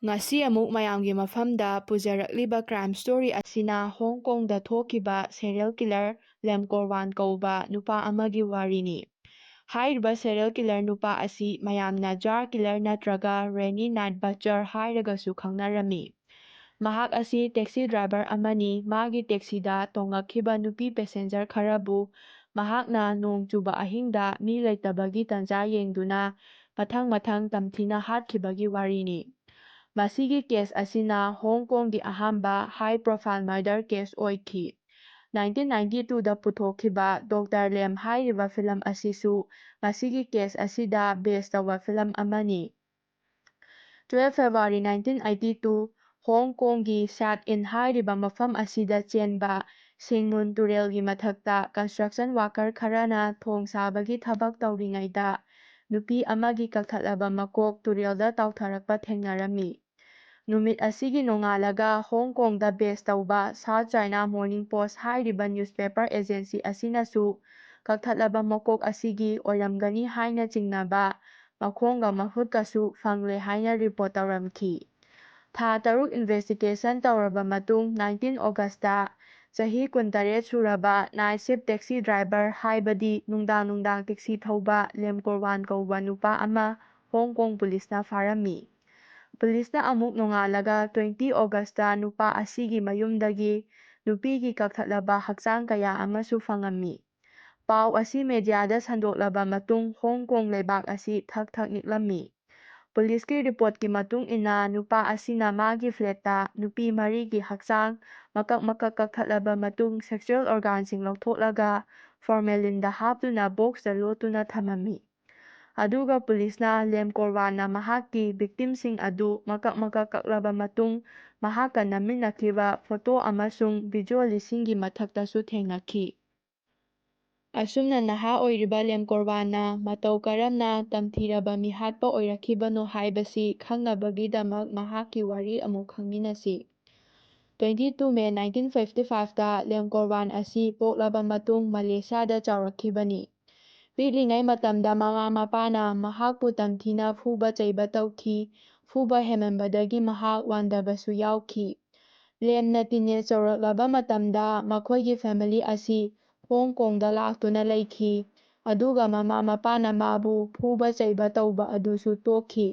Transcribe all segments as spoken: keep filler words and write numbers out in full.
ꯉꯁꯤ ꯑꯃꯨꯛ ꯃꯌꯥꯝꯒꯤ ꯃꯐꯝꯗ ꯄꯨꯖꯔꯛꯂꯤꯕ crime story ꯑꯁꯤꯅ ꯍꯣꯡ ꯀꯣꯡꯗ ꯊꯣꯛꯈꯤꯕ serial killer ꯂꯦꯝꯀꯣꯔꯋꯥꯟ ꯀꯧꯕ ꯅꯨꯄꯥ ꯑꯃꯒꯤ ꯋꯥꯔꯤꯅꯤ꯫ ꯍꯥꯏꯔꯤꯕ serial killer ꯅꯨꯄꯥ ꯑꯁꯤ ꯃꯌꯥꯝꯅ Jar Killer ꯅꯠꯇ꯭ꯔꯒ Rainy Night Watcher ꯍꯥꯏꯔꯒꯁꯨ ꯈꯪꯅꯔꯝꯃꯤ꯫ ꯃꯍꯥꯛ ꯑꯁꯤ taxi driver ꯑꯃꯅꯤ꯫ ꯃꯥꯒꯤ taxiꯗ ꯇꯣꯡꯉꯛꯈꯤꯕ ꯅꯨꯄꯤ passenger ꯈꯔꯕꯨ ꯃꯍꯥꯛꯅ ꯅꯣꯡ ꯆꯨꯕ ꯑꯍꯤꯡꯗ ꯃꯤ ꯂꯩꯇꯕꯒꯤ ꯇꯟꯖꯥ ꯌꯦꯡꯗꯨꯅ ꯃꯊꯪ ꯃꯊꯪ ꯇꯝꯊꯤꯅ ꯍꯥꯠꯈꯤꯕꯒꯤ ꯋꯥꯔꯤꯅꯤ꯫ ꯃꯁꯤꯒꯤ case ꯑꯁꯤꯅ ꯍꯣꯡ ꯀꯣꯡꯒꯤ ꯑꯍꯥꯟꯕ high profile murder case ꯑꯣꯏꯈꯤ꯫ ꯅꯥꯏꯟꯇꯤꯟ ꯅꯥꯏꯟꯇꯤ ꯇꯨꯗ ꯄꯨꯊꯣꯛꯈꯤꯕ Doctor Lam ꯍꯥꯏꯔꯤꯕ film ꯑꯁꯤꯁꯨ ꯃꯁꯤꯒꯤ case ꯑꯁꯤꯗ base ꯇꯧꯕ film ꯑꯃꯅꯤ꯫ Twelve February nineteen eighty two, Hong ꯀꯣꯡꯒꯤ Sat In ꯍꯥꯏꯔꯤꯕ ꯃꯐꯝ ꯑꯁꯤꯗ ꯆꯦꯟꯕ ꯁꯤꯡꯃꯨꯟ ꯇꯨꯔꯦꯜꯒꯤ ꯃꯊꯛꯇ construction worker ꯈꯔꯅ ꯊꯣꯡ ꯁꯥꯕꯒꯤ ꯊꯕꯛ ꯇꯧꯔꯤꯉꯩꯗ ꯅꯨꯄꯤ ꯑꯃꯒꯤ ꯀꯛꯊꯠꯂꯕ ꯃꯀꯣꯛ ꯇꯨꯔꯦꯜꯗ ꯇꯥꯎꯊꯔꯛꯄ ꯊꯦꯡꯅꯔꯝꯃꯤ꯫ ꯅꯨꯃꯤꯠ ꯑꯁꯤꯒꯤ ꯅꯣꯡꯉꯥꯜꯂꯒ ꯍꯣꯡ ꯀꯣꯡꯗ base ꯇꯧꯕ South China Morning Post ꯍꯥꯏꯔꯤꯕ newspaper agency ꯑꯁꯤꯅꯁꯨ ꯀꯛꯊꯠꯂꯕ ꯃꯀꯣꯛ ꯑꯁꯤꯒꯤ ꯑꯣꯏꯔꯝꯒꯅꯤ ꯍꯥꯏꯅ ꯆꯤꯡꯅꯕ ꯃꯈꯣꯡꯒ ꯃꯈꯨꯠꯀꯁꯨ ꯐꯪꯂꯦ ꯍꯥꯏꯅ report ꯇꯧꯔꯝꯈꯤ꯫ ꯊꯥ ꯇꯔꯨꯛ investigation ꯇꯧꯔꯕ ꯃꯇꯨꯡ, nineteen Augustꯇ ꯆꯍꯤ ꯀꯨꯟꯇꯔꯦꯠ ꯁꯨꯔꯕ night shift taxi driver, ꯍꯥꯏꯕꯗꯤ ꯅꯨꯡꯗꯥꯡ ꯅꯨꯡꯗꯥꯡ taxi ꯊꯧꯕ ꯂꯦꯝꯀꯣꯔꯋꯥꯟ ꯀꯧꯕ ꯅꯨꯄꯥ ꯑꯃ ꯍꯣꯡ ꯀꯣꯡ ꯄꯨꯂꯤꯁꯅ ꯐꯥꯔꯝꯃꯤ꯫ ꯄꯨꯂꯤꯁꯅ ꯑꯃꯨꯛ ꯅꯣꯡꯉꯥꯜꯂꯒ twenty Augustꯇ ꯅꯨꯄꯥ ꯑꯁꯤꯒꯤ ꯃꯌꯨꯝꯗꯒꯤ ꯅꯨꯄꯤꯒꯤ ꯀꯛꯊꯠꯂꯕ ꯍꯛꯆꯥꯡ ꯀꯌꯥ ꯑꯃꯁꯨ ꯐꯪꯉꯝꯃꯤ꯫ ꯄꯥꯎ ꯑꯁꯤ mediaꯗ ꯁꯟꯗꯣꯛꯂꯕ ꯃꯇꯨꯡ ꯍꯣꯡ ꯀꯣꯡ ꯂꯩꯕꯥꯛ ꯑꯁꯤ ꯊꯛ ꯊꯛ ꯅꯤꯛꯂꯝꯃꯤ꯫ ꯄꯨꯂꯤꯁꯀꯤ reportꯀꯤ ꯃꯇꯨꯡ ꯏꯟꯅ ꯅꯨꯄꯥ ꯑꯁꯤꯅ ꯃꯥꯒꯤ flatꯇ ꯅꯨꯄꯤ ꯃꯔꯤꯒꯤ ꯍꯛꯆꯥꯡ ꯃꯀꯛ ꯃꯀꯛ ꯀꯛꯊꯠꯂꯕ ꯃꯇꯨꯡ sexual organꯁꯤꯡ ꯂꯧꯊꯣꯛꯂꯒ formalinꯗ ꯍꯥꯞꯇꯨꯅ boxꯇ ꯂꯣꯠꯇꯨꯅ ꯊꯝꯃꯝꯃꯤ꯫ ꯑꯗꯨꯒ ꯄꯨꯂꯤꯁꯅ ꯂꯦꯝꯀꯣꯔꯋꯥꯟꯅ ꯃꯍꯥꯛꯀꯤ victimꯁꯤꯡ ꯑꯗꯨ ꯃꯀꯛ ꯃꯀꯛ ꯀꯛꯂꯕ ꯃꯇꯨꯡ ꯃꯍꯥꯛꯀ ꯅꯝꯃꯤꯟꯅꯈꯤꯕ photo ꯑꯃꯁꯨꯡ video ꯂꯤꯁꯤꯡꯒꯤ ꯃꯊꯛꯇꯁꯨ ꯊꯦꯡꯅꯈꯤ꯫ ꯑꯁꯨꯝꯅ ꯅꯍꯥ ꯑꯣꯏꯔꯤꯕ ꯂꯦꯝꯀꯣꯔꯋꯥꯟꯅ ꯃꯇꯧ ꯀꯔꯝꯅ ꯇꯝꯊꯤꯔꯕ ꯃꯤꯍꯥꯠꯄ ꯑꯣꯏꯔꯛꯈꯤꯕꯅꯣ ꯍꯥꯏꯕꯁꯤ ꯈꯪꯅꯕꯒꯤꯗꯃꯛ ꯃꯍꯥꯛꯀꯤ ꯋꯥꯔꯤ ꯑꯃꯨꯛ ꯈꯪꯃꯤꯟꯅꯁꯤ꯫ Twenty two May nineteen fifty fiveꯇ ꯂꯦꯝꯀꯣꯔꯋꯥꯟ ꯑꯁꯤ ꯄꯣꯛꯂꯕ ꯃꯇꯨꯡ ꯃꯂꯦꯁꯤꯌꯥꯗ ꯆꯥꯎꯔꯛꯈꯤꯕꯅꯤ꯫ ꯄꯤꯛꯂꯤꯉꯩ ꯃꯇꯝꯗ ꯃꯃꯥ ꯃꯄꯥꯅ ꯃꯍꯥꯛꯄꯨ ꯇꯝꯊꯤꯅ ꯐꯨꯕ ꯆꯩꯕ ꯇꯧꯈꯤ꯫ ꯐꯨꯕ ꯍꯦꯟꯃꯟꯕꯗꯒꯤ ꯃꯍꯥꯛ ꯋꯥꯟꯗꯕꯁꯨ ꯌꯥꯎꯈꯤ꯫ ꯂꯦꯝꯅ ꯇꯤꯅꯦꯖ ꯆꯥꯎꯔꯛꯂꯕ ꯃꯇꯝꯗ ꯃꯈꯣꯏꯒꯤ ꯐꯦꯃꯤꯂꯤ ꯑꯁꯤ ꯍꯣꯡ ꯀꯣꯡꯗ ꯂꯥꯛꯇꯨꯅ ꯂꯩꯈꯤ, ꯑꯗꯨꯒ ꯃꯃꯥ ꯃꯄꯥꯅ ꯃꯥꯕꯨ ꯐꯨꯕ ꯆꯩꯕ ꯇꯧꯕ ꯑꯗꯨꯁꯨ ꯇꯣꯛꯈꯤ꯫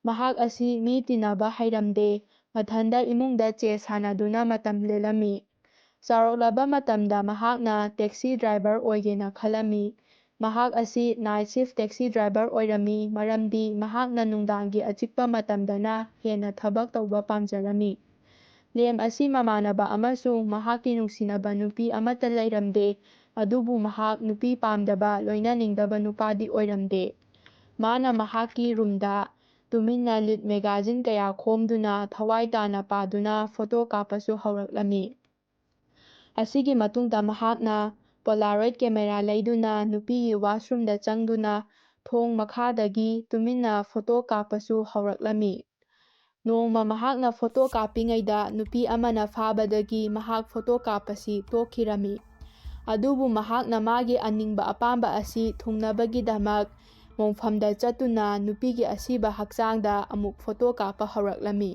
ꯃꯍꯥꯛ ꯑꯁꯤ ꯃꯤ ꯇꯤꯟꯅꯕ ꯍꯩꯔꯝꯗꯦ, ꯃꯊꯟꯗ ꯏꯃꯨꯡꯗ ꯆꯦꯁ ꯁꯥꯟꯅꯗꯨꯅ ꯃꯇꯝ ꯂꯦꯜꯂꯝꯃꯤ꯫ ꯆꯥꯎꯔꯛꯂꯕ ꯃꯇꯝꯗ ꯃꯍꯥꯛꯅ ꯇꯦꯛꯁꯤ ꯗ꯭ꯔꯥꯏꯚꯔ ꯑꯣꯏꯒꯦꯅ ꯈꯜꯂꯝꯃꯤ꯫ ꯃꯍꯥꯛ ꯑꯁꯤ ꯅꯥꯏꯠ ꯁꯤꯐ ꯇꯦꯛꯁꯤ ꯗ꯭ꯔꯥꯏꯚꯔ ꯑꯣꯏꯔꯝꯃꯤ, ꯃꯔꯝꯗꯤ ꯃꯍꯥꯛꯅ ꯅꯨꯡꯗꯥꯡꯒꯤ ꯑꯆꯤꯛꯄ ꯃꯇꯝꯗꯅ ꯍꯦꯟꯅ ꯊꯕꯛ ꯇꯧꯕ ꯄꯥꯝꯖꯔꯝꯃꯤ꯫ ꯂꯦꯝ ꯑꯁꯤ ꯃꯃꯥꯟꯅꯕ ꯑꯃꯁꯨꯡ ꯃꯍꯥꯛꯀꯤ ꯅꯨꯡꯁꯤꯅꯕ ꯅꯨꯄꯤ ꯑꯃꯠꯇ ꯂꯩꯔꯝꯗꯦ, ꯑꯗꯨꯕꯨ ꯃꯍꯥꯛ ꯅꯨꯄꯤ ꯄꯥꯝꯗꯕ, ꯂꯣꯏꯅꯅꯤꯡꯗꯕ ꯅꯨꯄꯥꯗꯤ ꯑꯣꯏꯔꯝꯗꯦ꯫ ꯃꯥꯅ ꯃꯍꯥꯛꯀꯤ ꯔꯨꯝꯗ ꯇꯨꯃꯤꯟꯅ ꯂꯤꯠ ꯃꯦꯒꯥꯖꯤꯟ ꯀꯌꯥ ꯈꯣꯝꯗꯨꯅ ꯊꯋꯥꯏ ꯇꯥꯅ ꯄꯥꯗꯨꯅ ꯐꯣꯇꯣ ꯀꯥꯞꯄꯁꯨ ꯍꯧꯔꯛꯂꯝꯃꯤ꯫ ꯑꯁꯤꯒꯤ ꯃꯇꯨꯡꯗ ꯃꯍꯥꯛꯅ ꯄꯣꯂꯥꯔꯣꯏꯗ ꯀꯦꯃꯦꯔꯥ ꯂꯩꯗꯨꯅ ꯅꯨꯄꯤꯒꯤ ꯋꯥꯁꯔꯨꯝꯗ ꯆꯪꯗꯨꯅ ꯊꯣꯡ ꯃꯈꯥꯗꯒꯤ ꯇꯨꯃꯤꯟꯅ ꯐꯣꯇꯣ ꯀꯥꯞꯄꯁꯨ ꯍꯧꯔꯛꯂꯝꯃꯤ꯫ ꯅꯣꯡꯃ ꯃꯍꯥꯛꯅ ꯐꯣꯇꯣ ꯀꯥꯞꯄꯤꯉꯩꯗ ꯅꯨꯄꯤ ꯑꯃꯅ ꯐꯥꯕꯗꯒꯤ ꯃꯍꯥꯛ ꯐꯣꯇꯣ ꯀꯥꯞꯄꯁꯤ ꯇꯣꯛꯈꯤꯔꯝꯃꯤ꯫ ꯑꯗꯨꯕꯨ ꯃꯍꯥꯛꯅ ꯃꯥꯒꯤ ꯑꯅꯤꯡꯕ ꯑꯄꯥꯝꯕ ꯑꯁꯤ ꯊꯨꯡꯅꯕꯒꯤꯗꯃꯛ ꯃꯣꯡꯐꯝꯗ ꯆꯠꯇꯨꯅ ꯅꯨꯄꯤꯒꯤ ꯑꯁꯤꯕ ꯍꯛꯆꯥꯡꯗ ꯑꯃꯨꯛ ꯐꯣꯇꯣ ꯀꯥꯞꯄ ꯍꯧꯔꯛꯂꯝꯃꯤ꯫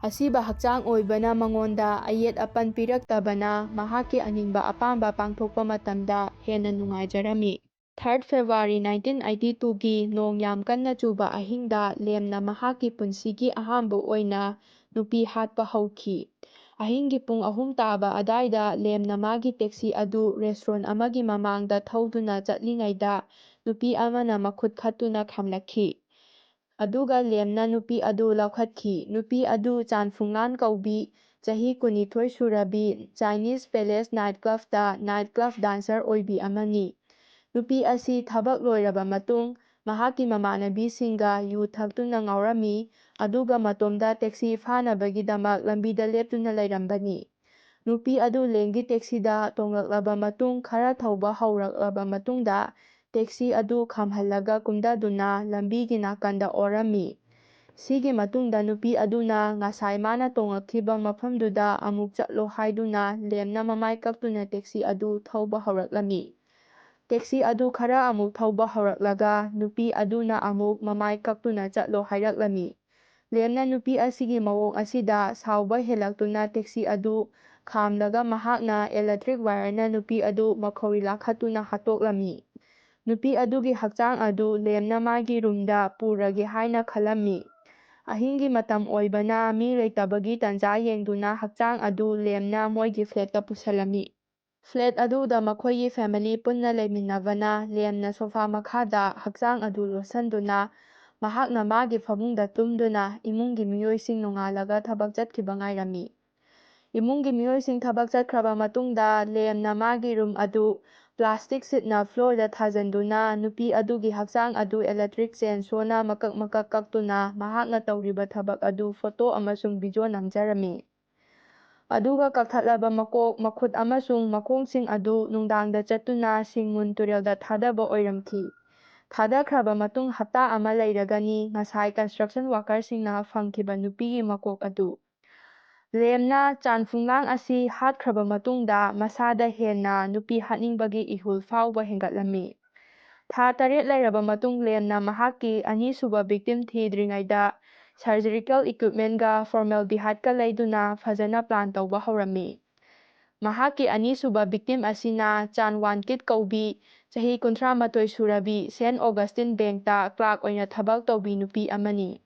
ꯑꯁꯤꯕ ꯍꯛꯆꯥꯡ ꯑꯣꯏꯕꯅ ꯃꯉꯣꯟꯗ ꯑꯌꯦꯠ ꯑꯄꯟ ꯄꯤꯔꯛꯇꯕꯅ ꯃꯍꯥꯛꯀꯤ ꯑꯅꯤꯡꯕ ꯑꯄꯥꯝꯕ ꯄꯥꯡꯊꯣꯛꯄ ꯃꯇꯝꯗ ꯍꯦꯟꯅ ꯅꯨꯡꯉꯥꯏꯖꯔꯝꯃꯤ꯫ Third February nineteen eighty twoꯒꯤ ꯅꯣꯡ ꯌꯥꯝ ꯀꯟꯅ ꯆꯨꯕ ꯑꯍꯤꯡꯗ ꯂꯦꯝꯅ ꯃꯍꯥꯛꯀꯤ ꯄꯨꯟꯁꯤꯒꯤ ꯑꯍꯥꯟꯕ ꯑꯣꯏꯅ ꯅꯨꯄꯤ ꯍꯥꯠꯄ ꯍꯧꯈꯤ꯫ ꯑꯍꯤꯡꯒꯤ ꯄꯨꯡ ꯑꯍꯨꯝ ꯇꯥꯕ ꯑꯗꯥꯏꯗ ꯂꯦꯝꯅ ꯃꯥꯒꯤ ꯇꯦꯛꯁꯤ ꯑꯗꯨ ꯔꯦꯁꯇ꯭ꯔꯣꯟ ꯑꯃꯒꯤ ꯃꯃꯥꯡꯗ ꯊꯧꯗꯨꯅ ꯆꯠꯂꯤꯉꯩꯗ ꯅꯨꯄꯤ ꯑꯃꯅ ꯃꯈꯨꯠ ꯈꯠꯇꯨꯅ ꯈꯥꯝꯂꯛꯈꯤ꯫ ꯑꯗꯨꯒ ꯂꯦꯝꯅ ꯅꯨꯄꯤ ꯑꯗꯨ ꯂꯧꯈꯠꯈꯤ꯫ ꯅꯨꯄꯤ ꯑꯗꯨ ꯆꯥꯟ ꯐꯨꯡꯂꯥꯟ ꯀꯧꯕꯤ, ꯆꯍꯤ ꯀꯨꯟꯅꯤꯊꯣꯏ ꯁꯨꯔꯕꯤ, ꯆꯥꯏꯅꯤꯁ ꯄꯦꯂꯦꯁ ꯅꯥꯏꯠ ꯀ꯭ꯂꯕꯇ ꯅꯥꯏꯠ ꯀ꯭ꯂꯕ ꯗꯥꯟꯁꯔ ꯑꯣꯏꯕꯤ ꯑꯃꯅꯤ꯫ ꯅꯨꯄꯤ ꯑꯁꯤ ꯊꯕꯛ ꯂꯣꯏꯔꯕ ꯃꯇꯨꯡ ꯃꯍꯥꯛꯀꯤ ꯃꯃꯥꯟꯅꯕꯤꯁꯤꯡꯒ ꯌꯨ ꯊꯛꯇꯨꯅ ꯉꯥꯎꯔꯝꯃꯤ, ꯑꯗꯨꯒ ꯃꯇꯣꯝꯗ ꯇꯦꯛꯁꯤ ꯐꯥꯅꯕꯒꯤꯗꯃꯛ ꯂꯝꯕꯤꯗ ꯂꯦꯞꯇꯨꯅ ꯂꯩꯔꯝꯕꯅꯤ꯫ ꯅꯨꯄꯤ ꯑꯗꯨ ꯂꯦꯝꯒꯤ ꯇꯦꯛꯁꯤꯗ ꯇꯣꯡꯂꯛꯂꯕ ꯃꯇꯨꯡ ꯈꯔ ꯊꯧꯕ ꯍꯧꯔꯛꯂꯕ ꯃꯇꯨꯡꯗ ꯇꯦꯛꯁꯤ ꯑꯗꯨ ꯈꯥꯝꯍꯜꯂꯒ ꯀꯨꯝꯗꯗꯨꯅ ꯂꯝꯕꯤꯒꯤ ꯅꯥꯀꯟꯗ ꯑꯣꯔꯝꯃꯤ꯫ ꯁꯤꯒꯤ ꯃꯇꯨꯡꯗ ꯅꯨꯄꯤ ꯑꯗꯨꯅ ꯉꯁꯥꯏ ꯃꯥꯅ ꯇꯣꯡꯂꯛꯈꯤꯕ ꯃꯐꯝꯗꯨꯗ ꯑꯃꯨꯛ ꯆꯠꯂꯣ ꯍꯥꯏꯗꯨꯅ ꯂꯦꯝꯅ ꯃꯃꯥꯏ ꯀꯛꯇꯨꯅ ꯇꯦꯛꯁꯤ ꯑꯗꯨ ꯊꯧꯕ ꯍꯧꯔꯛꯂꯝꯃꯤ꯫ ꯇꯦꯛꯁꯤ ꯑꯗꯨ ꯈꯔ ꯑꯃꯨꯛ ꯊꯧꯕ ꯍꯧꯔꯛꯂꯒ ꯅꯨꯄꯤ ꯑꯗꯨꯅ ꯑꯃꯨꯛ ꯃꯃꯥꯏ ꯀꯛꯇꯨꯅ ꯆꯠꯂꯣ ꯍꯥꯏꯔꯛꯂꯝꯃꯤ꯫ ꯂꯦꯝꯅ ꯅꯨꯄꯤ ꯑꯁꯤꯒꯤ ꯃꯑꯣꯡ ꯑꯁꯤꯗ ꯁꯥꯎꯕ ꯍꯦꯜꯂꯛꯇꯨꯅ ꯇꯦꯛꯁꯤ ꯑꯗꯨ ꯈꯥꯝꯂꯒ ꯃꯍꯥꯛꯅ ꯏꯂꯦꯛꯇ꯭ꯔꯤꯛ ꯋꯥꯌꯔꯅ ꯅꯨꯄꯤ ꯑꯗꯨ ꯃꯈꯧꯔꯤ ꯂꯥꯛꯈꯠꯇꯨꯅ ꯍꯥꯠꯇꯣꯛꯂꯝꯃꯤ꯫ ꯅꯨꯄꯤ ꯑꯗꯨꯒꯤ ꯍꯛꯆꯥꯡ ꯑꯗꯨ ꯂꯦꯝꯅ ꯃꯥꯒꯤ ꯔꯨꯝꯗ ꯄꯨꯔꯒꯦ ꯍꯥꯏꯅ ꯈꯜꯂꯝꯃꯤ꯫ ꯑꯍꯤꯡꯒꯤ ꯃꯇꯝ ꯑꯣꯏꯕꯅ ꯃꯤ ꯂꯩꯇꯕꯒꯤ ꯇꯥꯟꯖꯥ ꯌꯦꯡꯗꯨꯅ ꯍꯛꯆꯥꯡ ꯑꯗꯨ ꯂꯦꯝꯅ ꯃꯣꯏꯒꯤ ꯐ꯭ꯂꯦꯠꯇ ꯄꯨꯁꯜꯂꯝꯃꯤ꯫ ꯐ꯭ꯂꯦꯠ ꯑꯗꯨꯗ ꯃꯈꯣꯏꯒꯤ ꯐꯦꯃꯤꯂꯤ ꯄꯨꯟꯅ ꯂꯩꯃꯤꯟꯅꯕꯅ ꯂꯦꯝꯅ ꯁꯣꯐꯥ ꯃꯈꯥꯗ ꯍꯛꯆꯥꯡ ꯑꯗꯨ ꯂꯣꯠꯁꯤꯟꯗꯨꯅ ꯃꯍꯥꯛꯅ ꯃꯥꯒꯤ ꯐꯃꯨꯡꯗ ꯇꯨꯝꯗꯨꯅ ꯏꯃꯨꯡꯒꯤ ꯃꯤꯑꯣꯏꯁꯤꯡ ꯅꯣꯡꯉꯥꯜꯂꯒ ꯊꯕꯛ ꯆꯠꯈꯤꯕ ꯉꯥꯏꯔꯝꯃꯤ꯫ ꯏꯃꯨꯡꯒꯤ ꯃꯤꯑꯣꯏꯁꯤꯡ ꯊꯕꯛ ꯆꯠꯈ꯭ꯔꯕ ꯃꯇꯨꯡꯗ ꯂꯦꯝꯅ ꯃꯥꯒꯤ ꯔꯨꯝ ꯑꯗꯨ ꯄ꯭ꯂꯥꯁꯇꯤꯛ ꯁꯤꯠꯅ ꯐ꯭ꯂꯣꯔꯗ ꯊꯥꯖꯤꯟꯗꯨꯅ ꯅꯨꯄꯤ ꯑꯗꯨꯒꯤ ꯍꯛꯆꯥꯡ ꯑꯗꯨ ꯏꯂꯦꯛꯇ꯭ꯔꯤꯛ ꯆꯦꯟꯁꯣꯅ ꯃꯀꯛ ꯃꯀꯛ ꯀꯛꯇꯨꯅ ꯃꯍꯥꯛꯅ ꯇꯧꯔꯤꯕ ꯊꯕꯛ ꯑꯗꯨ ꯐꯣꯇꯣ ꯑꯃꯁꯨꯡ ꯚꯤꯗꯤꯑꯣ ꯅꯝꯖꯔꯝꯃꯤ꯫ ꯑꯗꯨꯒ ꯀꯛꯊꯠꯂꯕ ꯃꯀꯣꯛ, ꯃꯈꯨꯠ ꯑꯃꯁꯨꯡ ꯃꯈꯣꯡꯁꯤꯡ ꯑꯗꯨ ꯅꯨꯡꯗꯥꯡꯗ ꯆꯠꯇꯨꯅ ꯁꯤꯡꯃꯨꯟ ꯇꯨꯔꯦꯜꯗ ꯊꯥꯗꯕ ꯑꯣꯏꯔꯝꯈꯤ꯫ ꯊꯥꯗꯈ꯭ꯔꯕ ꯃꯇꯨꯡ ꯍꯞꯇꯥ ꯑꯃ ꯂꯩꯔꯒꯅꯤ ꯉꯁꯥꯏ ꯀꯟꯁꯇ꯭ꯔꯛꯁꯟ ꯋꯥꯀꯔꯁꯤꯡꯅ ꯐꯪꯈꯤꯕ ꯅꯨꯄꯤꯒꯤ ꯃꯀꯣꯛ ꯑꯗꯨ꯫ ꯂꯦꯝꯅ ꯆꯥꯟ ꯐꯨꯡꯂꯥꯡ ꯑꯁꯤ ꯍꯥꯠꯈ꯭ꯔꯕ ꯃꯇꯨꯡꯗ ꯃꯁꯥꯗ ꯍꯦꯟꯅ ꯅꯨꯄꯤ ꯍꯥꯠꯅꯤꯡꯕꯒꯤ ꯏꯍꯨꯜ ꯐꯥꯎꯕ ꯍꯦꯟꯒꯠꯂꯝꯃꯤ꯫ ꯊꯥ ꯇꯔꯦꯠ ꯂꯩꯔꯕ ꯃꯇꯨꯡ ꯂꯦꯝꯅ ꯃꯍꯥꯛꯀꯤ ꯑꯅꯤꯁꯨꯕ ꯚꯤꯛꯇꯤꯝ ꯊꯤꯗ꯭ꯔꯤꯉꯩꯗ ꯁꯔꯖꯤꯀꯦꯜ ꯏꯀ꯭ꯋꯤꯞꯃꯦꯟꯒ ꯐꯣꯔꯃꯦꯜꯗꯤꯍꯥꯏꯗꯀ ꯂꯩꯗꯨꯅ ꯐꯖꯅ ꯄ꯭ꯂꯥꯟ ꯇꯧꯕ ꯍꯧꯔꯝꯃꯤ꯫ ꯃꯍꯥꯛꯀꯤ ꯑꯅꯤꯁꯨꯕ ꯚꯤꯛꯇꯤꯝ ꯑꯁꯤꯅ ꯆꯥꯟ ꯋꯥꯟꯀꯤꯠ ꯀꯧꯕꯤ, ꯆꯍꯤ ꯀꯨꯟꯊ꯭ꯔꯥ ꯃꯥꯊꯣꯏ ꯁꯨꯔꯕꯤ, ꯁꯦꯟꯠ ꯑꯣꯒꯁꯇꯤꯟ ꯕꯦꯡꯛꯇ ꯀ꯭ꯂꯥꯔꯛ ꯑꯣꯏꯅ ꯊꯕꯛ ꯇꯧꯕꯤ ꯅꯨꯄꯤ ꯑꯃꯅꯤ꯫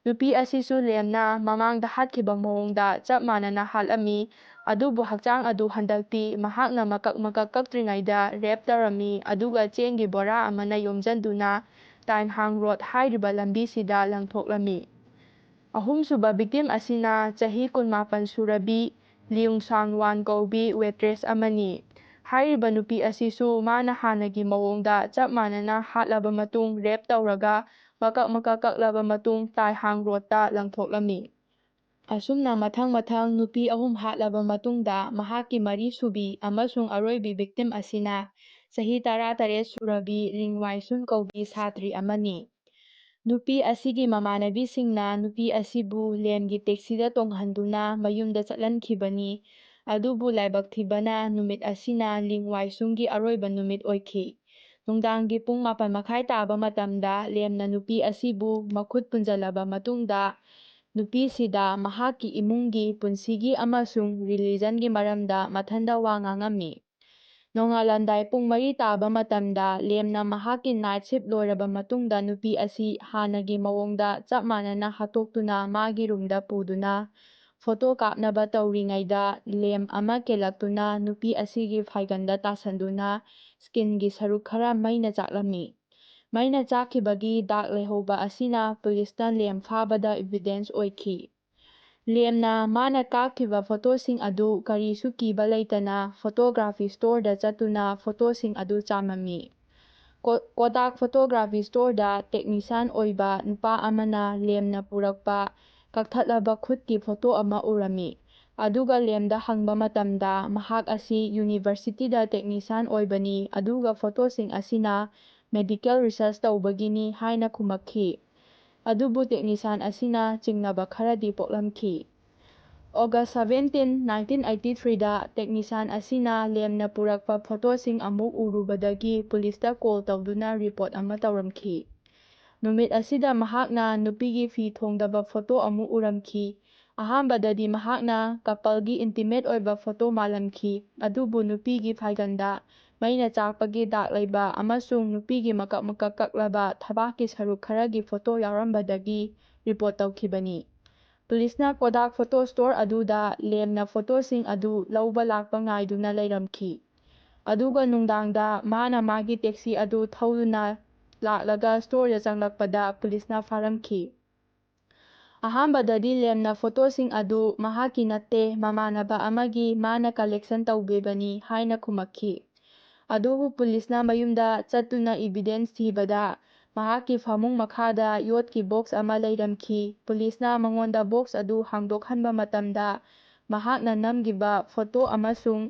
ꯅꯨꯄꯤ ꯑꯁꯤꯁꯨ ꯂꯦꯝꯅ ꯃꯃꯥꯡꯗ ꯍꯥꯠꯈꯤꯕ ꯃꯑꯣꯡꯗ ꯆꯞ ꯃꯥꯟꯅꯅ ꯍꯥꯠꯂꯝꯃꯤ, ꯑꯗꯨꯕꯨ ꯍꯛꯆꯥꯡ ꯑꯗꯨ ꯍꯟꯗꯛꯇꯤ ꯃꯍꯥꯛꯅ ꯃꯀꯛ ꯃꯀꯛ ꯀꯛꯇ꯭ꯔꯤꯉꯩꯗ ꯔꯦꯞ ꯇꯧꯔꯝꯃꯤ, ꯑꯗꯨꯒ ꯆꯦꯡꯒꯤ ꯕꯣꯔꯥ ꯑꯃꯅ ꯌꯣꯝꯖꯟꯗꯨꯅ ꯇꯥꯏꯟꯍꯥꯡ ꯔꯣꯗ ꯍꯥꯏꯔꯤꯕ ꯂꯝꯕꯤꯁꯤꯗ ꯂꯪꯊꯣꯛꯂꯝꯃꯤ꯫ ꯑꯍꯨꯝꯁꯨꯕ ꯚꯤꯛꯇꯤꯝ ꯑꯁꯤꯅ ꯆꯍꯤ ꯀꯨꯟꯃꯥꯄꯟ ꯁꯨꯔꯕꯤ ꯂꯤꯌꯨꯡ ꯁꯥꯡ ꯋꯥꯟ ꯀꯧꯕꯤ ꯋꯦꯇ꯭ꯔꯦꯁ ꯑꯃꯅꯤ꯫ ꯍꯥꯏꯔꯤꯕ ꯅꯨꯄꯤ ꯑꯁꯤꯁꯨ ꯃꯥꯅ ꯍꯥꯟꯅꯒꯤ ꯃꯑꯣꯡꯗ ꯆꯞ ꯃꯥꯟꯅꯅ ꯍꯥꯠꯂꯕ ꯃꯇꯨꯡ ꯔꯦꯞ ꯇꯧꯔꯒ ꯃꯀꯛ ꯃꯀꯛ ꯀꯛꯂꯕ ꯃꯇꯨꯡ ꯇꯥꯏꯍꯥꯡ ꯔꯣꯗꯇ ꯂꯪꯊꯣꯛꯂꯝꯃꯤ꯫ ꯑꯁꯨꯝꯅ ꯃꯊꯪ ꯃꯊꯪ ꯅꯨꯄꯤ ꯑꯍꯨꯝ ꯍꯥꯠꯂꯕ ꯃꯇꯨꯡꯗ ꯃꯍꯥꯛꯀꯤ ꯃꯔꯤꯁꯨꯕꯤ ꯑꯃꯁꯨꯡ ꯑꯔꯣꯏꯕꯤ ꯚꯤꯛꯇꯤꯝ ꯑꯁꯤꯅ ꯆꯍꯤ ꯇꯔꯥꯇꯔꯦꯠ ꯁꯨꯔꯕꯤ ꯂꯤꯡ ꯋꯥꯏꯁꯨꯟ ꯀꯧꯕꯤ ꯁꯥꯇ꯭ꯔꯤ ꯑꯃꯅꯤ꯫ ꯅꯨꯄꯤ ꯑꯁꯤꯒꯤ ꯃꯃꯥꯟꯅꯕꯤꯁꯤꯡꯅ ꯅꯨꯄꯤ ꯑꯁꯤꯕꯨ ꯂꯦꯝꯒꯤ ꯇꯦꯛꯁꯤꯗ ꯇꯣꯡꯍꯟꯗꯨꯅ ꯃꯌꯨꯝꯗ ꯆꯠꯍꯟꯈꯤꯕꯅꯤ, ꯑꯗꯨꯕꯨ ꯂꯥꯏꯕꯛ ꯊꯤꯕꯅ ꯅꯨꯃꯤꯠ ꯑꯁꯤꯅ ꯂꯤꯡ ꯋꯥꯏꯁꯨꯟꯒꯤ ꯑꯔꯣꯏꯕ ꯅꯨꯃꯤꯠ ꯑꯣꯏꯈꯤ꯫ ꯅꯨꯡꯗꯥꯡꯒꯤ ꯄꯨꯡ ꯃꯥꯄꯟ ꯃꯈꯥꯏ ꯇꯥꯕ ꯃꯇꯝꯗ ꯂꯦꯝꯅ ꯅꯨꯄꯤ ꯑꯁꯤꯕꯨ ꯃꯈꯨꯠ ꯄꯨꯟꯖꯜꯂꯕ ꯃꯇꯨꯡꯗ, ꯅꯨꯄꯤꯁꯤꯗ ꯃꯍꯥꯛꯀꯤ ꯏꯃꯨꯡꯒꯤ, ꯄꯨꯟꯁꯤꯒꯤ ꯑꯃꯁꯨꯡ ꯔꯤꯂꯤꯖꯟꯒꯤ ꯃꯔꯝꯗ ꯃꯊꯟꯗ ꯋꯥ ꯉꯥꯡꯉꯝꯃꯤ꯫ ꯅꯣꯡꯉꯥꯜꯂꯝꯗꯥꯏ ꯄꯨꯡ ꯃꯔꯤ ꯇꯥꯕ ꯃꯇꯝꯗ ꯂꯦꯝꯅ ꯃꯍꯥꯛꯀꯤ ꯅꯥꯏꯠ ꯁꯤꯐ ꯂꯣꯏꯔꯕ ꯃꯇꯨꯡꯗ ꯅꯨꯄꯤ ꯑꯁꯤ ꯍꯥꯟꯅꯒꯤ ꯃꯑꯣꯡꯗ ꯆꯞ ꯃꯥꯟꯅꯅ ꯍꯥꯠꯇꯣꯛꯇꯨꯅ ꯃꯥꯒꯤ ꯔꯨꯝꯗ ꯄꯨꯗꯨꯅ ꯐꯣꯇꯣ ꯀꯥꯞꯅꯕ ꯇꯧꯔꯤꯉꯩꯗ ꯂꯦꯝ ꯑꯃ ꯀꯦꯜꯂꯛꯇꯨꯅ ꯅꯨꯄꯤ ꯑꯁꯤꯒꯤ ꯐꯥꯏꯒꯟꯗ ꯇꯥꯁꯟꯗꯨꯅ ꯁ꯭ꯀꯤꯟꯒꯤ ꯁꯔꯨꯛ ꯈꯔ ꯃꯩꯅ ꯆꯥꯛꯂꯝꯃꯤ꯫ ꯃꯩꯅ ꯆꯥꯛꯈꯤꯕꯒꯤ ꯗꯥꯛ ꯂꯩꯍꯧꯕ ꯑꯁꯤꯅ ꯄꯨꯂꯤꯁꯅ ꯂꯦꯝ ꯐꯥꯕꯗ ꯏꯚꯤꯗꯦꯟꯁ ꯑꯣꯏꯈꯤ꯫ ꯂꯦꯝꯅ ꯃꯥꯅ ꯀꯥꯞꯈꯤꯕ ꯐꯣꯇꯣꯁꯤꯡ ꯑꯗꯨ ꯀꯔꯤꯁꯨ ꯀꯤꯕ ꯂꯩꯇꯅ ꯐꯣꯇꯣꯒ꯭ꯔꯥꯐꯤ ꯁ꯭ꯇꯣꯔꯗ ꯆꯠꯇꯨꯅ ꯐꯣꯇꯣꯁꯤꯡ ꯑꯗꯨ ꯆꯥꯝꯃꯝꯃꯤ꯫ ꯀꯣ-, ꯀꯣꯗꯥꯛ ꯐꯣꯇꯣꯒ꯭ꯔꯥꯐꯤ ꯁ꯭ꯇꯣꯔꯗ ꯇꯦꯛꯅꯤꯁꯤꯌꯥꯟ ꯑꯣꯏꯕ ꯅꯨꯄꯥ ꯑꯃꯅ ꯂꯦꯝꯅ ꯄꯨꯔꯛꯄ ꯀꯛꯊꯠꯂꯕ ꯈꯨꯠꯀꯤ ꯐꯣꯇꯣ ꯑꯃ ꯎꯔꯝꯃꯤ꯫ ꯑꯗꯨꯒ ꯂꯦꯝꯗ ꯍꯪꯕ ꯃꯇꯝꯗ, ꯃꯍꯥꯛ ꯑꯁꯤ ꯌꯨꯅꯤꯚꯔꯁꯤꯇꯤꯗ ꯇꯦꯛꯅꯤꯁꯤꯌꯥꯟ ꯑꯣꯏꯕꯅꯤ, ꯑꯗꯨꯒ ꯐꯣꯇꯣꯁꯤꯡ ꯑꯁꯤꯅ ꯃꯦꯗꯤꯀꯦꯜ ꯔꯤꯁꯔꯆ ꯇꯧꯕꯒꯤꯅꯤ ꯍꯥꯏꯅ ꯈꯨꯝꯃꯛꯈꯤ꯫ ꯑꯗꯨꯕꯨ ꯇꯦꯛꯅꯤꯁꯤꯌꯥꯟ ꯑꯁꯤꯅ ꯆꯤꯡꯅꯕ ꯈꯔꯗꯤ ꯄꯣꯛꯂꯝꯈꯤ꯫ ꯑꯣꯒꯁ ꯁꯚꯦꯟꯇꯤꯟ, ꯅꯥꯏꯟꯇꯤꯟ ꯑꯩꯠꯇꯤ ꯊ꯭ꯔꯤꯗ ꯇꯦꯛꯅꯤꯁꯤꯌꯥꯟ ꯑꯁꯤꯅ ꯂꯦꯝꯅ ꯄꯨꯔꯛꯄ ꯐꯣꯇꯣꯁꯤꯡ ꯑꯃꯨꯛ ꯎꯔꯨꯕꯗꯒꯤ ꯄꯨꯂꯤꯁꯇ ꯀꯣꯜ ꯇꯧꯗꯨꯅ ꯔꯤꯄꯣꯔꯠ ꯑꯃ ꯇꯧꯔꯝꯈꯤ꯫ ꯅꯨꯃꯤꯠ ꯑꯁꯤꯗ ꯃꯍꯥꯛꯅ ꯅꯨꯄꯤꯒꯤ ꯐꯤ ꯊꯣꯡꯗꯕ ꯐꯣꯇꯣ ꯑꯃꯨꯛ ꯎꯔꯝꯈꯤ꯫ ꯑꯍꯥꯟꯕꯗꯗꯤ ꯃꯍꯥꯛꯅ ꯀꯄꯜꯒꯤ ꯏꯟꯇꯤꯃꯦꯠ ꯑꯣꯏꯕ ꯐꯣꯇꯣ ꯃꯥꯜꯂꯝꯈꯤ, ꯑꯗꯨꯕꯨ ꯅꯨꯄꯤꯒꯤ ꯐꯥꯏꯒꯟꯗ ꯃꯩꯅ ꯆꯥꯛꯄꯒꯤ ꯗꯥꯛ ꯂꯩꯕ ꯑꯃꯁꯨꯡ ꯅꯨꯄꯤꯒꯤ ꯃꯀꯛ ꯃꯀꯛ ꯀꯛꯂꯕ ꯊꯕꯥꯛꯀꯤ ꯁꯔꯨꯛ ꯈꯔꯒꯤ ꯐꯣꯇꯣ ꯌꯥꯎꯔꯝꯕꯗꯒꯤ ꯔꯤꯄꯣꯔꯠ ꯇꯧꯈꯤꯕꯅꯤ꯫ ꯄꯨꯂꯤꯁꯅ ꯀꯣꯗꯥꯛ ꯐꯣꯇꯣ ꯁ꯭ꯇꯣꯔ ꯑꯗꯨꯗ ꯂꯦꯝꯅ ꯐꯣꯇꯣꯁꯤꯡ ꯑꯗꯨ ꯂꯧꯕ ꯂꯥꯛꯄ ꯉꯥꯏꯗꯨꯅ ꯂꯩꯔꯝꯈꯤ꯫ ꯑꯗꯨꯒ ꯅꯨꯡꯗꯥꯡꯗ ꯃꯥꯅ ꯃꯥꯒꯤ ꯇꯦꯛꯁꯤ ꯑꯗꯨ ꯊꯧꯗꯨꯅ ꯂꯥꯛꯂꯒ ꯁ꯭ꯇꯣꯔꯗ ꯆꯪꯂꯛꯄꯗ ꯄꯨꯂꯤꯁꯅ ꯐꯥꯔꯝꯈꯤ꯫ ꯑꯍꯥꯟꯕꯗꯗꯤ ꯂꯦꯝꯅ ꯐꯣꯇꯣꯁꯤꯡ ꯑꯗꯨ ꯃꯍꯥꯛꯀꯤ ꯅꯠꯇꯦ, ꯃꯃꯥꯟꯅꯕ ꯑꯃꯒꯤ ꯃꯥꯅ ꯀꯂꯦꯛꯁꯟ ꯇꯧꯕꯤꯕꯅꯤ ꯍꯥꯏꯅ ꯈꯨꯝꯃꯛꯈꯤ꯫ ꯑꯗꯨꯕꯨ ꯄꯨꯂꯤꯁꯅ ꯃꯌꯨꯝꯗ ꯆꯠꯇꯨꯅ ꯏꯚꯤꯗꯦꯟꯁ ꯊꯤꯕꯗ ꯃꯍꯥꯛꯀꯤ ꯐꯃꯨꯡ ꯃꯈꯥꯗ ꯌꯣꯠꯀꯤ ꯕꯣꯛꯁ ꯑꯃ ꯂꯩꯔꯝꯈꯤ꯫ ꯄꯨꯂꯤꯁꯅ ꯃꯉꯣꯟꯗ ꯕꯣꯛꯁ ꯑꯗꯨ ꯍꯥꯡꯗꯣꯛꯍꯟꯕ ꯃꯇꯝꯗ ꯃꯍꯥꯛꯅ ꯅꯝꯈꯤꯕ ꯐꯣꯇꯣ ꯑꯃꯁꯨꯡ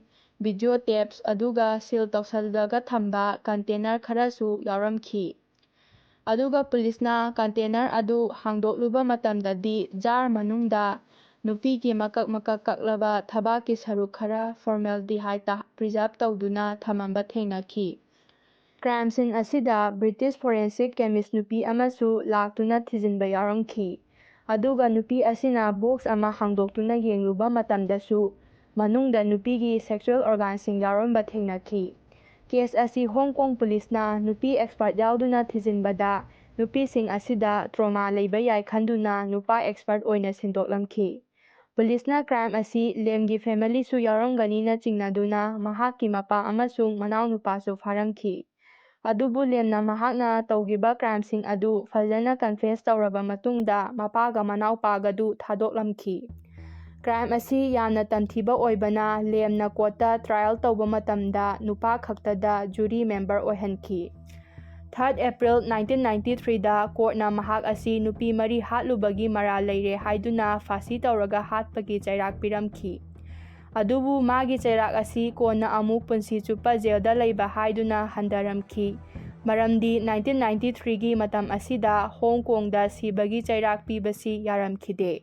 ꯚꯤꯗꯤꯑꯣ ꯇꯦꯞꯁ ꯑꯗꯨꯒ ꯁꯤꯜ ꯇꯧꯁꯤꯜꯂꯒ ꯊꯝꯕ ꯀꯟꯇꯦꯅꯔ ꯈꯔꯁꯨ ꯌꯥꯎꯔꯝꯈꯤ꯫ ꯑꯗꯨꯒ ꯄꯨꯂꯤꯁꯅ ꯀꯟꯇꯦꯅꯔ ꯑꯗꯨ ꯍꯥꯡꯗꯣꯛꯂꯨꯕ ꯃꯇꯝꯗꯗꯤ ꯖꯥꯔ ꯃꯅꯨꯡꯗ ꯅꯨꯄꯤꯒꯤ ꯃꯀꯛ ꯃꯀꯛ ꯀꯛꯂꯕ ꯊꯕꯥꯛꯀꯤ ꯁꯔꯨꯛ ꯈꯔ ꯐꯣꯔꯃꯦꯜꯗꯤꯍꯥꯏꯗꯇ ꯄ꯭ꯔꯤꯖꯥꯔꯚ ꯇꯧꯗꯨꯅ ꯊꯝꯃꯝꯕ ꯊꯦꯡꯅꯈꯤ꯫ Crime scene ꯑꯁꯤꯗ British forensic chemist ꯅꯨꯄꯤ ꯑꯃꯁꯨ ꯂꯥꯛꯇꯨꯅ ꯊꯤꯖꯤꯟꯕ ꯌꯥꯎꯔꯝꯈꯤ꯫ ꯑꯗꯨꯒ ꯅꯨꯄꯤ ꯑꯁꯤꯅ box ꯑꯃ ꯍꯥꯡꯗꯣꯛꯇꯨꯅ ꯌꯦꯡꯂꯨꯕ ꯃꯇꯝꯗꯁꯨ ꯃꯅꯨꯡꯗ ꯅꯨꯄꯤꯒꯤ sexual organꯁꯤꯡ ꯌꯥꯎꯔꯝꯕ ꯊꯦꯡꯅꯈꯤ꯫ Case ꯑꯁꯤ Hong Kong policeꯅ ꯅꯨꯄꯤ expert ꯌꯥꯎꯗꯨꯅ ꯊꯤꯖꯤꯟꯕꯗ ꯅꯨꯄꯤꯁꯤꯡ ꯑꯁꯤꯗ trauma ꯂꯩꯕ ꯌꯥꯏ ꯈꯟꯗꯨꯅ ꯅꯨꯄꯥ expert ꯑꯣꯏꯅ ꯁꯤꯟꯗꯣꯛꯂꯝꯈꯤ꯫ Policeꯅ crime ꯑꯁꯤ Lamꯒꯤ familyꯁꯨ ꯌꯥꯎꯔꯝꯒꯅꯤꯅ ꯆꯤꯡꯅꯗꯨꯅ ꯃꯍꯥꯛꯀꯤ ꯃꯄꯥ ꯑꯃꯁꯨꯡ ꯃꯅꯥꯎꯅꯨꯄꯥꯁꯨ ꯐꯥꯔꯝꯈꯤ꯫ ꯑꯗꯨꯕꯨ Lamꯅ ꯃꯍꯥꯛꯅ ꯇꯧꯈꯤꯕ crimeꯁꯤꯡ ꯑꯗꯨ ꯐꯖꯅ confess ꯇꯧꯔꯕ ꯃꯇꯨꯡꯗ ꯃꯄꯥꯒ ꯃꯅꯥꯎꯄꯥꯒꯗꯨ ꯊꯥꯗꯣꯛꯂꯝꯈꯤ꯫ Crime ꯑꯁꯤ ꯌꯥꯝꯅ ꯇꯝꯊꯤꯕ ꯑꯣꯏꯕꯅ Lamꯅ courtꯇ trial ꯇꯧꯕ ꯃꯇꯝꯗ ꯅꯨꯄꯥ ꯈꯛꯇꯗ jury member ꯑꯣꯏꯍꯟꯈꯤ꯫ Third April nineteen ninety threeꯗ courtꯅ ꯃꯍꯥꯛ ꯑꯁꯤ ꯅꯨꯄꯤ ꯃꯔꯤ ꯍꯥꯠꯂꯨꯕꯒꯤ ꯃꯔꯥꯜ ꯂꯩꯔꯦ ꯍꯥꯏꯗꯨꯅ ꯐꯥꯁꯤ ꯇꯧꯔꯒ ꯍꯥꯠꯄꯒꯤ ꯆꯩꯔꯥꯛ ꯄꯤꯔꯝꯈꯤ꯫ ꯑꯗꯨꯕꯨ ꯃꯥꯒꯤ ꯆꯩꯔꯥꯛ ꯑꯁꯤ ꯀꯣꯟꯅ ꯑꯃꯨꯛ ꯄꯨꯟꯁꯤ ꯆꯨꯞꯄ jailꯗ ꯂꯩꯕ ꯍꯥꯏꯗꯨꯅ ꯍꯟꯊꯔꯝꯈꯤ꯫ ꯃꯔꯝꯗꯤ nineteen ninety threeꯒꯤ ꯃꯇꯝ ꯑꯁꯤꯗ Hong Kongꯗ ꯁꯤꯕꯒꯤ ꯆꯩꯔꯥꯛ ꯄꯤꯕꯁꯤ ꯌꯥꯔꯝꯈꯤꯗꯦ꯫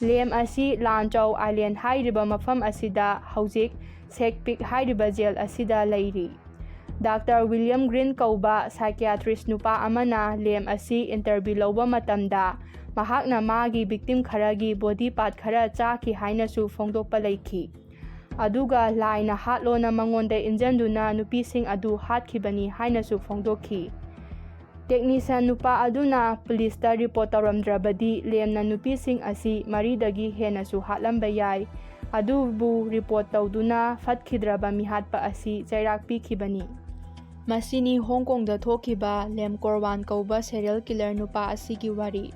Lam ꯑꯁꯤ Lan Chau Island ꯍꯥꯏꯔꯤꯕ ꯃꯐꯝ ꯑꯁꯤꯗ ꯍꯧꯖꯤꯛ Sek Pik ꯍꯥꯏꯔꯤꯕ jail ꯑꯁꯤꯗ ꯂꯩꯔꯤ꯫ Doctor William Green ꯀꯧꯕ psychiatrist ꯅꯨꯄꯥ ꯑꯃꯅ Lam ꯑꯁꯤ interview ꯂꯧꯕ ꯃꯇꯝꯗ ꯃꯍꯥꯛꯅ ꯃꯥꯒꯤ victim ꯈꯔꯒꯤ body part ꯈꯔ ꯆꯥꯈꯤ ꯍꯥꯏꯅꯁꯨ ꯐꯣꯡꯗꯣꯛꯄ ꯂꯩꯈꯤ꯫ ꯑꯗꯨꯒ ꯂꯥꯏꯅ ꯍꯥꯠꯂꯣꯅ ꯃꯉꯣꯟꯗ ꯏꯟꯖꯟꯗꯨꯅ ꯅꯨꯄꯤꯁꯤꯡ ꯑꯗꯨ ꯍꯥꯠꯈꯤꯕꯅꯤ ꯍꯥꯏꯅꯁꯨ ꯐꯣꯡꯗꯣꯛꯈꯤ꯫ Technician ꯅꯨꯄꯥ ꯑꯗꯨꯅ policeꯇ report ꯇꯧꯔꯝꯗ꯭ꯔꯕꯗꯤ Lamꯅ ꯅꯨꯄꯤꯁꯤꯡ ꯑꯁꯤ ꯃꯔꯤꯗꯒꯤ ꯍꯦꯟꯅꯁꯨ ꯍꯥꯠꯂꯝꯕ ꯌꯥꯏ꯫ ꯑꯗꯨꯕꯨ report ꯇꯧꯗꯨꯅ ꯐꯠꯈꯤꯗ꯭ꯔꯕ ꯃꯤꯍꯥꯠꯄ ꯑꯁꯤ ꯆꯩꯔꯥꯛ ꯄꯤꯈꯤꯕꯅꯤ꯫ ꯃꯁꯤꯅꯤ Hong Kongꯗ ꯊꯣꯛꯈꯤꯕ Lam Kor Wan ꯀꯧꯕ serial killer ꯅꯨꯄꯥ ꯑꯁꯤꯒꯤ ꯋꯥꯔꯤ꯫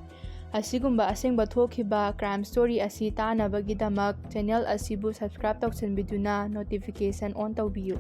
ꯑꯁꯤꯒꯨꯝꯕ ꯑꯁꯦꯡꯕ ꯊꯣꯛꯈꯤꯕ crime story ꯑꯁꯤ ꯇꯥꯅꯕꯒꯤꯗꯃꯛ channel ꯑꯁꯤꯕꯨ subscribe ꯇꯧꯁꯤꯟꯕꯤꯗꯨꯅ notification on ꯇꯧꯕꯤꯌꯨ꯫